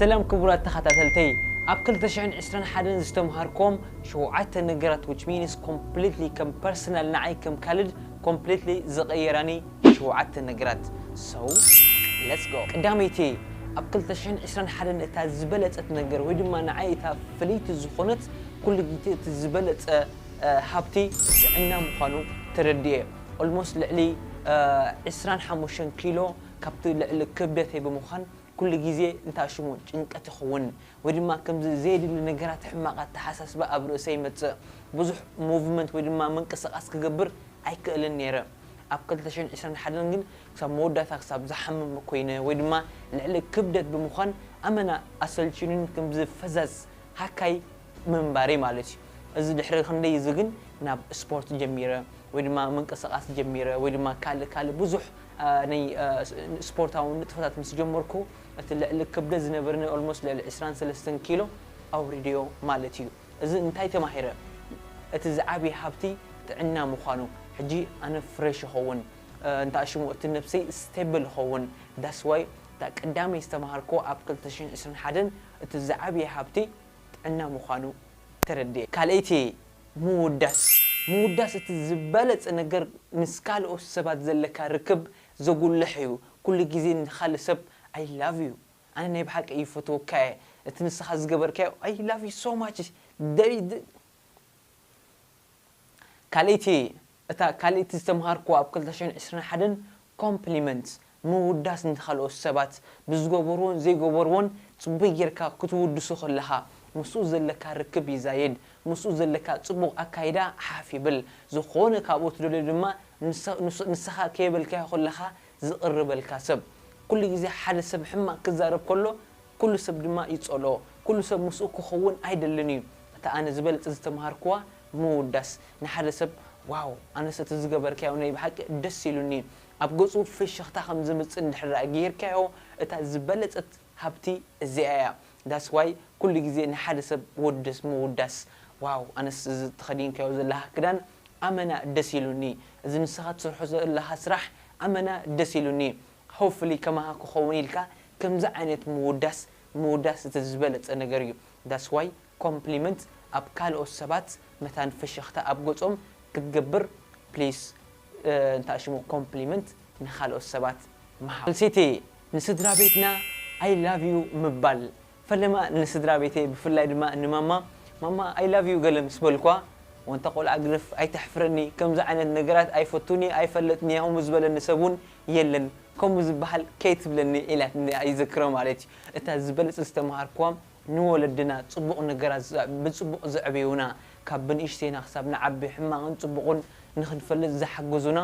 ሰላም ክቡራት ተኸታተልተይ፣ ኣብ ክልተ ሽሕን ዕስራን ሓደን ዝተምሃርኮም ሸውዓተ ነገራት፣ which means completely ከም ፐርሰናል ንዓይ ከም ካልድ ኮምፕሊትሊ ዝቐየራኒ ሸውዓተ ነገራት። So let's go። ቀዳመይቲ፣ ኣብ ክልተ ሽሕን ዕስራን ሓደን እታ ዝበለጸት ነገር ወይ ድማ ንዓይ እታ ፍልይቲ ዝኾነት፣ ኩሉ ግዜ እቲ ዝበለጸ ሃብቲ ጥዕና ምዃኑ ተረዲኤ። ኦልሞስት ልዕሊ ዕስራን ሓሙሽተን ኪሎ ካብቲ ልዕሊ ክብደተይ ብምዃን ኩሉ ግዜ እንታይ ሽሙ ጭንቀት ይኸውን፣ ወይ ድማ ከምዚ ዘየድሊ ነገራት፣ ሕማቕ ኣተሓሳስባ ኣብ ርእሰይ ይመጽእ። ብዙሕ ሙቭመንት ወይ ድማ ምንቅስቓስ ክገብር ኣይክእልን ነይረ። ኣብ ክልተ ሽሕን ዕስራን ሓደን ግን ክሳብ መወዳእታ ክሳብ ዝሓምም ኮይነ ወይ ድማ ልዕሊ ክብደት ብምዃን ኣመና ኣሰልችኑን ከምዚ ፈዛዝ ሃካይ ምንባረይ ማለት እዩ። እዚ ድሕሪ ክንደይ እዚ ግን ናብ ስፖርት ጀሚረ ወይ ድማ ምንቅስቓስ ጀሚረ ወይ ድማ ካልእ ካልእ ብዙሕ ናይ ስፖርታዊ ንጥፈታት ምስ ጀመርኩ እቲ ልዕሊ ክብደት ዝነበርኒ ኦልሞስት ልዕሊ ዕስራን ሰለስተን ኪሎ ኣውሪድዮ ማለት እዩ። እዚ እንታይ ተማሂረ? እቲ ዝዓብየ ሃብቲ ጥዕና ምዃኑ። ሕጂ ኣነ ፍሬሽ ይኸውን፣ እንታሽሙ እቲ ነብሰይ ስቴብል ይኸውን። ዳስዋይ እታ ቀዳመይ ዝተማሃርኮ ኣብ ክልተ ሽሕን ዕስራን ሓደን እቲ ዝዓብየ ሃብቲ ጥዕና ምዃኑ ተረድኤ። ካልኣይቲ ምውዳስ። ምውዳስ እቲ ዝበለጸ ነገር ምስ ካልኦት ሰባት ዘለካ ርክብ ዘጉልሕ እዩ። ኩሉ ግዜ ንኻልእ ሰብ I love you፣ ኣነ ናይ ብሓቂ ይፈትወካ እየ፣ እቲ ንስኻ ዝገበርካዮ I love you so much። ካልኣይቲ እታ ካልኣይቲ ዝተምሃርኩዋ ኣብ ክልተ ሽሕን ዕስራን ሓደን ኮምፕሊመንት ምውዳስ ንካልኦት ሰባት ብዝገበርዎን ዘይገበርዎን ጽቡይ ጌርካ ክትውድሱ ከለኻ ምስኡ ዘለካ ርክብ ይዛየድ፣ ምስኡ ዘለካ ጽቡቕ ኣካይዳ ሓፍ ይብል። ዝኾነ ካብኡ ትደልዮ ድማ ንስኻ ከየበልካዮ ከለኻ ዝቕርበልካ ሰብ። ኩሉ ግዜ ሓደ ሰብ ሕማቕ ክዛረብ ከሎ ኩሉ ሰብ ድማ ይጸልኦ። ኩሉ ሰብ ምስኡ ክኸውን ኣይደልን እዩ። እታ ኣነ ዝበለጸ ዝተምሃርኩዋ ምውዳስ ንሓደ ሰብ ዋው ኣነስ እቲ ዝገበርካዮ ናይ ብሓቂ ደስ ኢሉኒ፣ ኣብ ገጹ ፍሽኽታ ከም ዝምጽእ እንድሕር ደኣ ጌርካዮ እታ ዝበለጸት ሃብቲ እዚኣ እያ። That's why ኩሉ ግዜ ንሓደ ሰብ ወድስ ምውዳስ ዋው ኣነስ እዚ ተኸዲንካዮ ዘለኻ ክዳን ኣመና ደስ ኢሉኒ፣ እዚ ንስኻ ትሰርሖ ዘለኻ ስራሕ ኣመና ደስ ኢሉኒ፣ hopefully ከማኻ ክኸውን ኢልካ ከምዚ ዓይነት ምውዳስ ምውዳስ እቲ ዝበለጸ ነገር እዩ። That's why ኮምፕሊመንት ኣብ ካልኦት ሰባት መታን ፍሽኽታ ኣብ ገጾም ክትገብር ፕሊስ እንታሽሙ ኮምፕሊመንት ንኻልኦት ሰባት ምሃብ። ሳልሰይቲ ንስድራ ቤትና I love you ምባል። ፈለማ ንስድራ ቤተይ ብፍላይ ድማ ንማማ ማማ I love you ገለ ምስ በልኳ ወንታ ቆልዓ ግደፍ ኣይተሕፍረኒ ከምዚ ዓይነት ነገራት ኣይፈቱን እየ ኣይፈለጥን እየ ከምኡ ዝበለኒ ሰብ እውን የለን ከምኡ ዝበሃል ከይትብለኒ ኢላትኒ ይዝክሮ ማለት እዩ። እታ ዝበለጸ ዝተምሃርኩዋ ንወለድና ጽቡቕ ነገራት ብጽቡቕ ዘዕብዩና ካብ ብንእሽተይና ክሳብ ንዓቢ ሕማቕን ጽቡቕን ንኽንፈልጥ ዝሓግዙና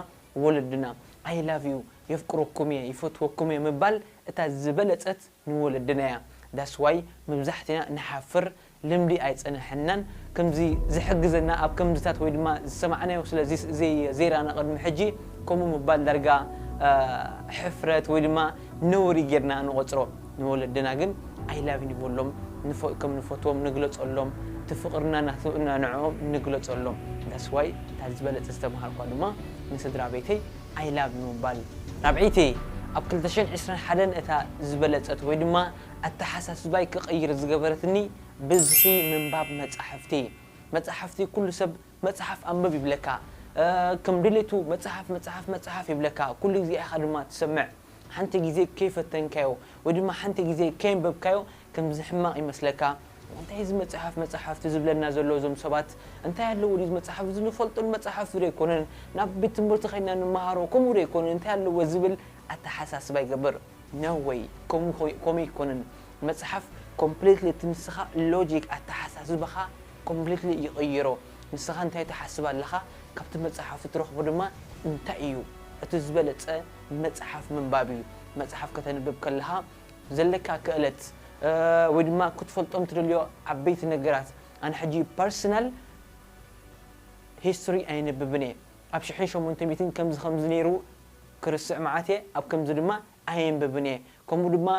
ወለድና I love you የፍቅረኩም እየ ይፈትወኩም እየ ምባል እታ ዝበለጸት ንወለድና እያ። That's why መብዛሕትና ንሓፍር ልምዲ ኣይጸነሐናን ከምዚ ዝሕግዘና ኣብ ከምዝታት ወይ ድማ ዝሰማዕናዮ ስለ ዘይራና ቅድሚ ሕጂ ከምኡ ምባል ዳርጋ ሕፍረት ወይ ድማ ነውሪ ጌርና ንቆጽሮ። ንወለድና ግን I love you ንበሎም፣ ከም ንፈትዎም ንግለጸሎም፣ እቲ ፍቕርና ንዕኦም ንግለጸሎም። That's why እታ ዝበለጸ ዝተምሃርኳ ድማ ንስድራ ቤተይ I love you ምባል። ራብዐይቲ ኣብ ክልተ ሽሕን ዕስራን ሓደን እታ ዝበለጸት ወይ ድማ ኣተሓሳስባይ ክቕይር ዝገበረትኒ ብዝሒ ምንባብ መጻሕፍቲ። መጻሕፍቲ ኩሉ ሰብ መጽሓፍ ኣንብብ ይብለካ፣ ከም ድሌቱ መጽሓፍ መጽሓፍ መጽሓፍ ይብለካ፣ ኩሉ ግዜ ኢኻ ድማ ትሰምዕ። ሓንቲ ግዜ ከይፈተንካዮ ወይ ድማ ሓንቲ ግዜ ከየንበብካዮ ከምዚ ሕማቕ ይመስለካ። እንታይ እዚ መጽሓፍ መጽሓፍቲ ዝብለና ዘሎ እዞም ሰባት እንታይ ኣለዎ ድዩ መጽሓፍ እዚ ንፈልጠሉ መጽሓፍቲ ዶ ኣይኮነን ናብ ቤት ትምህርቲ ከይና ንመሃሮ ከምኡ ዶ ኣይኮነን እንታይ ኣለዎ ዝብል ኣተሓሳስባ ይገብር። No way ከምኡ ኣይኮነን። መጽሓፍ ኮምፕሊትሊ እቲ ንስኻ ሎጂክ ኣተሓሳስባኻ ኮምፕሊትሊ ይቕይሮ። ንስኻ እንታይ ትሓስብ ኣለኻ ካብቲ መጽሓፍ እትረኽቦ ድማ እንታይ እዩ እቲ ዝበለጸ መጽሓፍ ምንባብ እዩ። መጽሓፍ ከተንብብ ከለኻ ዘለካ ክእለት ወይ ድማ ክትፈልጦም ትደልዮ ዓበይቲ ነገራት ኣነ ሕጂ ፐርሰናል ሂስቶሪ ኣይንብብን እየ ኣብ ሽሕን ሸሞንተ ሚእትን ከምዚ ከምዚ ነይሩ ክርስዕ መዓት እየ ኣብ ከምዚ ድማ ኣየንብብን እየ ከምኡ ድማ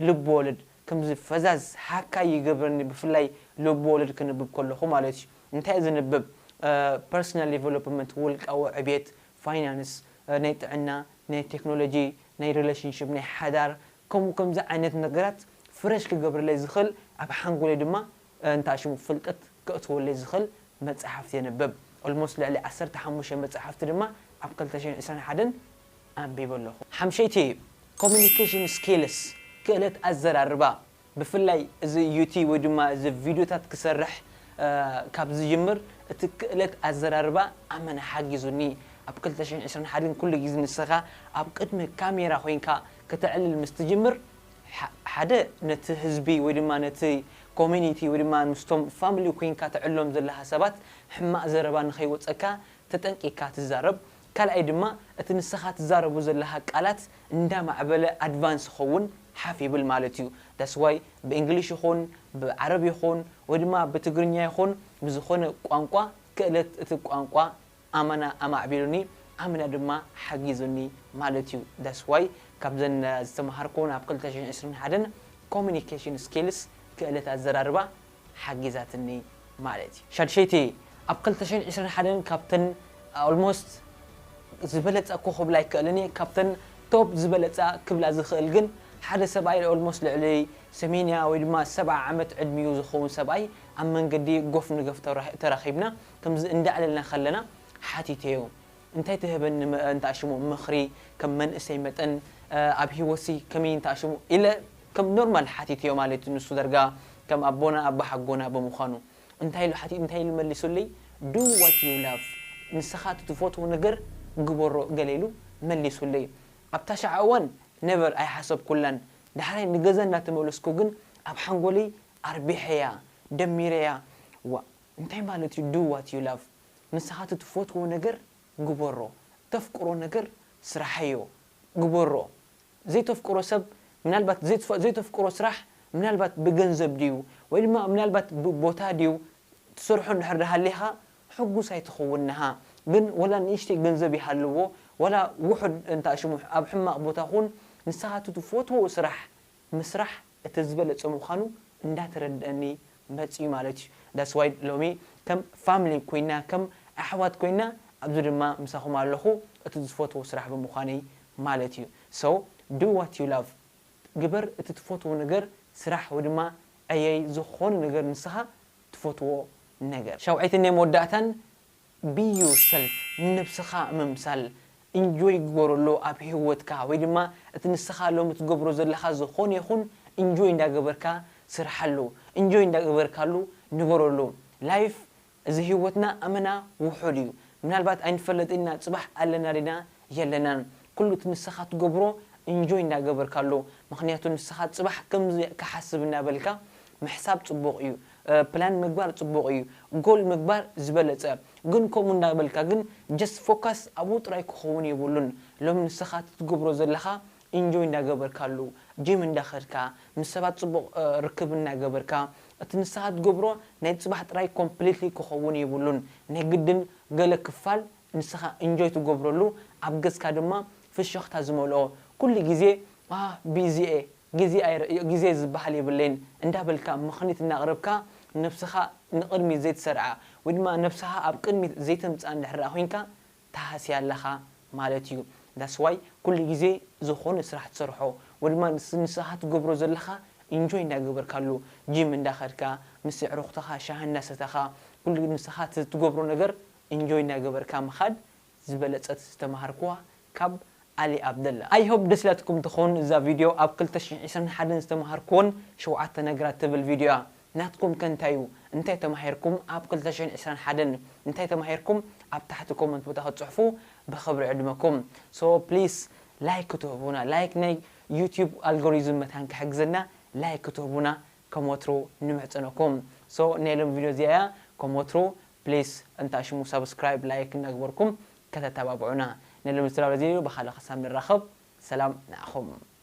ልብ ወለድ ከምዚ ፈዛዝ ሃካይ ይገብረኒ ብፍላይ ልብ ወለድ ክንብብ ከለኹ ማለት እዩ እንታይ ዝንብብ ፐርሰናል ዲቨሎፕመንት ውልቃዊ ዕብየት ፋይናንስ ናይ ጥዕና ናይ ቴክኖሎጂ ናይ ሪሌሽንሽፕ ናይ ሓዳር ከምኡ ከምዚ ዓይነት ነገራት ፍረሽ ክገብርለይ ዝኽእል፣ ኣብ ሓንጎለይ ድማ እንታሽሙ ፍልጠት ከእትወለይ ዝኽእል መጽሓፍቲ የንብብ። ኦልሞስት ልዕሊ ዓሰርተ ሓሙሽተ መጽሓፍቲ ድማ ኣብ ክልተ ሽሕን ዕስራን ሓደን ኣንቢበ ኣለኹ። ሓምሸይቲ፣ ኮሚኒኬሽን ስኪልስ፣ ክእለት ኣዘራርባ። ብፍላይ እዚ ዩቲ ወይ ድማ እዚ ቪድዮታት ክሰርሕ ካብ ዝጅምር እቲ ክእለት ኣዘራርባ ኣመና ሓጊዙኒ። ኣብ ክልተ ሽሕን ዕስራን ሓደን ኩሉ ግዜ ንስኻ ኣብ ቅድሚ ካሜራ ኮይንካ ከተዕልል ምስ ትጅምር፣ ሓደ ነቲ ህዝቢ ወይ ድማ ነቲ ኮሚኒቲ ወይ ድማ ምስቶም ፋሚሊ ኮይንካ ተዕሎም ዘለኻ ሰባት ሕማቕ ዘረባ ንኸይወፀካ ተጠንቂካ ትዛረብ። ካልኣይ ድማ እቲ ንስኻ ትዛረቡ ዘለኻ ቃላት እንዳማዕበለ ኣድቫንስ ኸውን ሓፍ ይብል ማለት እዩ። ዳስዋይ ብእንግሊሽ ይኹን ብዓረብ ይኹን ወይ ድማ ብትግርኛ ይኹን ብዝኾነ ቋንቋ ክእለት እቲ ቋንቋ ኣመና ኣማዕቢሉኒ ኣመና ድማ ሓጊዙኒ ማለት እዩ። ዳስዋይ ካብዘን ዝተምሃርኩን ኣብ ክልተ ሽሕን ዕስራን ሓደን ኮሚኒኬሽን ስኪልስ ክእለት ኣዘራርባ ሓጊዛትኒ ማለት እዩ። ሻድሸይቲ ኣብ ክልተ ሽሕን ዕስራን ሓደን ካብተን ኦልሞስት ዝበለፃ ኮ ክብላ ኣይክእልን እየ። ካብተን ቶፕ ዝበለፃ ክብላ ዝኽእል ግን ሓደ ሰብኣይ ኦልሞስት ልዕሊ ሰሜንያ ወይ ድማ ሰብዓ ዓመት ዕድሚኡ ዝኸውን ሰብኣይ ኣብ መንገዲ ጎፍ ንገፍ ተራኺብና ከምዚ እንዳዕለልና ከለና ሓቲተዮ እንታይ ትህበኒ እንታሽሙ ምኽሪ ከም መንእሰይ መጠን ኣብ ህይወትሲ ከመይ እንታሽሙ ኢለ ከም ኖርማል ሓቲትዮ ማለት እዩ። ንሱ ደርጋ ከም ኣቦና ኣቦ ሓጎና ብምዃኑ እንታይ ኢሉ ሓቲ እንታይ ኢሉ መሊሱለይ do what you love ንስኻ ትፈትዎ ነገር ግበሮ ገለ ኢሉ መሊሱለይ። ኣብታ ሸዓ እዋን ነቨር ኣይሓሰብኩላን። ዳሕራይ ንገዛ እናተመለስኩ ግን ኣብ ሓንጎለይ ኣርቢሐያ ደሚረያ ዋ እንታይ ማለት እዩ do what you love ንስኻ ትፈትዎ ነገር ግበሮ፣ ተፍቅሮ ነገር ስራሓዮ፣ ግበሮ። ዘይተፍቅሮ ሰብ ምናልባት ዘይትፈ- ዘይተፍቅሮ ስራሕ ምናልባት ብገንዘብ ድዩ ወይ ድማ ምናልባት ብቦታ ድዩ ትሰርሖ እንድሕር ደሃሊኻ ሕጉስ ኣይትኸውን ንሃ ግን ወላ ንእሽተይ ገንዘብ ይሃልዎ ወላ ውሑድ እንታ ሽሙ ኣብ ሕማቕ ቦታ ኹን ንስኻ ትፈትዎ ስራሕ ምስራሕ እቲ ዝበለጸ ምዃኑ እንዳተረድአኒ መጺኡ ማለት እዩ። That's why ሎሚ ከም ፋሚሊ ኮይና ከም ኣሕዋት ኮይና ኣብዚ ድማ ምሳኹም ኣለኹ እቲ ዝፈትዎ ስራሕ ብምዃነይ ማለት እዩ። So do what you love ግበር እቲ ትፈትዎ ነገር ስራሕ ወይ ድማ ዕየይ ዝኾነ ነገር ንስኻ ትፈትዎ ነገር። ሻውዓይትን ናይ መወዳእታን be yourself ንነብስኻ ምምሳል ኢንጆይ ግበረሉ ኣብ ህይወትካ ወይ ድማ እቲ ንስኻ ሎሚ ትገብሮ ዘለኻ ዝኾነ ይኹን ኢንጆይ እንዳገበርካ ስርሓሉ ኢንጆይ እንዳገበርካሉ ንበረሉ life እዚ ህይወትና ኣመና ውሑድ እዩ ምናልባት ኣይንፈለጥ ኢና ፅባሕ ኣለና ዲና የለናን ኩሉ እቲ ንስኻ ትገብሮ ኢንጆይ እንዳገበርካሉ ምኽንያቱ ንስኻ ፅባሕ ከምዚ ክሓስብ እናበልካ ምሕሳብ ፅቡቕ እዩ ፕላን ምግባር ፅቡቕ እዩ ጎል ምግባር ዝበለፀ ግን ከምኡ እንዳበልካ ግን just focus ኣብኡ ጥራይ ክኸውን የብሉን ሎም ንስኻ ትትገብሮ ዘለኻ ኢንጆይ እንዳገበርካሉ ጂም እንዳኸድካ ምስ ሰባት ፅቡቕ ርክብ እናገበርካ እቲ ንስኻ ትገብሮ ናይ ፅባሕ ጥራይ completely ክኸውን የብሉን ናይ ግድን ገለ ክፋል ንስኻ ኢንጆይ ትገብረሉ ኣብ ገፅካ ድማ ፍሽኽታ ዝመልኦ ኩሉ ግዜ ቢዚ ግዜ ግዜ ዝበሃል የብለይን እንዳበልካ ምኽኒት እናቕረብካ ነብስኻ ንቕድሚት ዘይትሰርዓ ወይ ድማ ነብስኻ ኣብ ቅድሚት ዘይተምፅኣ እንድሕር ኮይንካ ተሃስያ ኣለኻ ማለት እዩ that's why ኩሉ ግዜ ዝኾነ ስራሕ ትሰርሖ ወይ ድማ ንስኻ ትገብሮ ዘለኻ ኢንጆይ እንዳገበርካሉ ጂም እንዳኸድካ ምስ ኣዕሩኽትኻ ሻሂ እናሰተኻ ኩሉ ንስኻ ትገብሮ ነገር ኢንጆይ እናገበርካ ምኻድ ዝበለጸት ዝተማሃርኩዋ ካብ ኣሊ ኣብደላ። I hope ደስ ኢላትኩም ትኾን እዛ ቪድዮ ኣብ ክልተ ሽሕን ዕስራን ሓደን ዝተማሃርኩዎን ሸውዓተ ነገራት ትብል ቪድዮ እያ። ናትኩም ከ እንታይ እዩ? እንታይ ተማሂርኩም ኣብ ክልተ ሽሕን ዕስራን ሓደን? እንታይ ተማሂርኩም ኣብ ታሕቲ ኮመንት ቦታ ክትጽሕፉ ብኽብሪ ዕድመኩም። So please like ክትህቡና like ናይ ዩቲዩብ ኣልጎሪዝም መታን ክሕግዘና like ክትህቡና ከም ወትሩ ንምሕጸነኩም። So ናይ ሎም ቪድዮ እዚኣ እያ ከም ወትሩ please እንታ ሽሙ subscribe like እናግበርኩም ከተተባብዑና። ነሎም ዝተላለ ዜዩ ብኻልእ ክሳብ ንራኸብ ሰላም ንዓኹም።